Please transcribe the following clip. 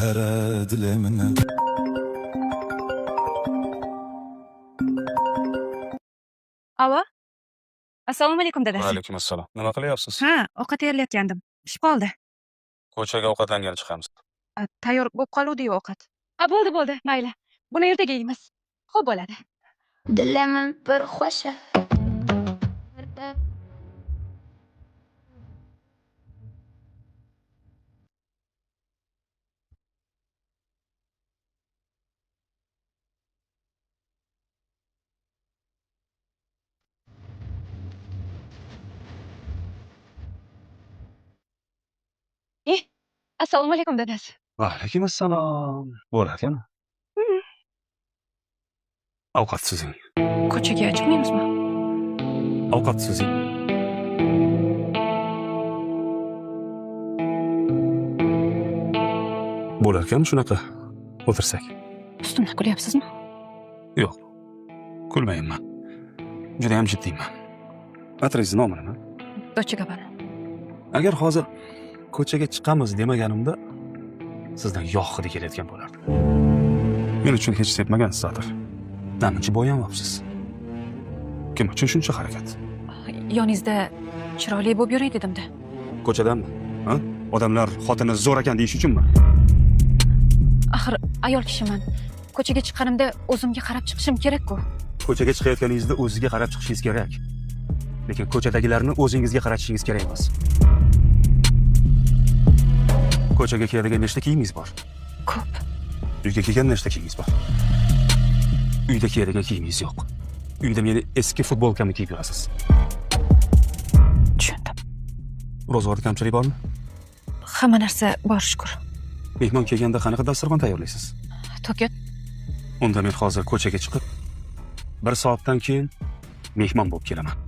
Here dilimine. Alo. Assalomu alaykum, dadasi. Vaalaykum assalom. Nima qilyapsiz? Ha, ovqat tayyorlayotgandim. Pishib qoldi. Ko'chaga ovqatlangani chiqamiz. A, tayyor bo'lib qoluvdi-yu ovqat. Ha, bo'ldi, bo'ldi. Mayli. Buni ertaga yeymiz. Xo'p bo'ladi. Dilim bir xo'sha. Eh, assalomu alaykum, dadasi. Vaalaykum assalom. Bo'larkan. Ovqat sizing. Ko'chaga chiqmaymizmi? Ovqat sizing. Bo'larkan shunaqa. O'tirsak. Ustimdan kulyapsizmi? Yo'q. Kulmayapman. Juda ham jiddiyman. Atringizni nomi nima? Dolce Gabbana. Agar hozir ko'chaga chiqamiz demaganimda sizdan yog' hidi kelayotgan bo'lardi. Men uchun hech sepmagansiz atir. Namuncha bo'yanmabsiz. Kim uchun shuncha harakat? Yoningizda chiroyli bo'lib yuray dedimda. Ko'chadanmi? Ha? Odamlar xotini zo'r ekan deyish uchunmi? Axir ayol kishiman. Ko'chaga chiqqanimda o'zimga qarab chiqishim kerak-ku. Ko'chaga chiqayotganingizda o'zizga qarab chiqishingiz kerak. Lekin ko'chadagilarni o'zingizga qaratishingiz kerak emas. Ko'chaga kiyadigan nechta kiyimingiz bor? Ko'p. Uyga kelgan nechta kiyimingiz bor? Uyda kiyadigan kiyimingiz yo'q. Uyda meni eski futbolkamni kiyib yurasiz. Tushundim. Ro'zg'orda kamchilik bormi? Hamma narsa bor, shukur. Mehmon kelganda qanaqa dasturxon tayyorlaysiz? To'kin, Unda men hozir ko'chaga chiqib, bir soatdan keyin mehmon bo'lib kelaman.